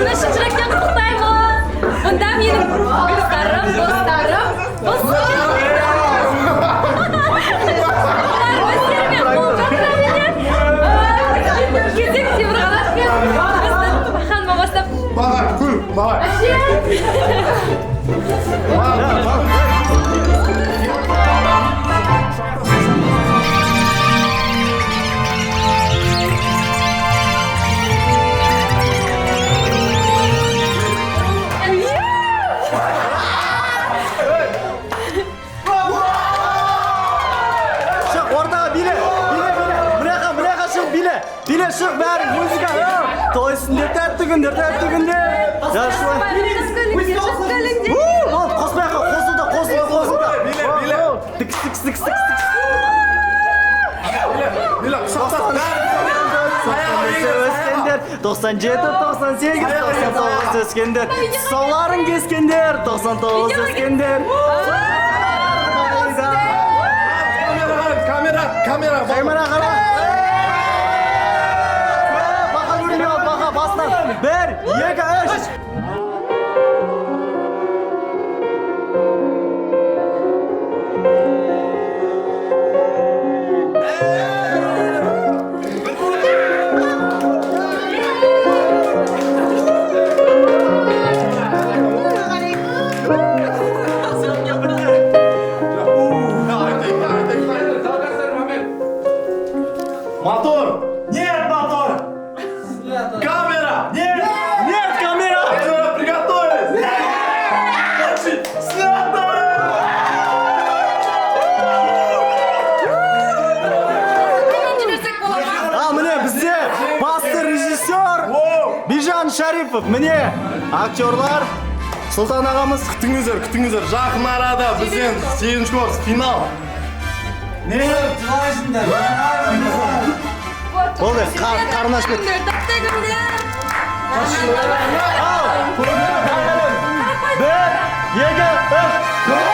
Барлықтарыңызды шын жүректен құттықтаймыз. Бұнда менің достарым, достарым, бұл супер. Олар өздерімен қолға. Кезек Темірқанат пен біздің Баханға бастап. Баға, күл, баға. Шық ортаға, биле, биле, биле. Мына жаққа шық, биле. Биле, шық, бәрі, музыка. Той үстінде тәтті күндер, тәтті күндер. Жақсы. Болды, қоспай ақ қой, қосылды, қосылды, қосылды. Биле, биле. Тікс, тікс, тікс, тікс, тікс. Биле, құшақтас. Өскендер, 97, 98, 99 өскендер, тұсауларын кескендер, 99 өскендер. Камера, камера, камера. Камера қара. Бақа көрінбей қалды, бақа басынан. Бір, екі, үш. Мотор! Нет, мотор! Камера! Нет! Нет, камера! Камера, приготовились! Нет! Снято! Жіберсек бола ма? А, міне, бізде басты режиссер Бижан Шарипов, міне, актерлар, Сұлтан ағамыз. Күтіңіздер, күтіңіздер, жақын арада бізден сегізінші курс финал. Не жылайсыңдар? Болды, қарны ашып кетті. Тәтті күндер. Ал, бір, екі, үш.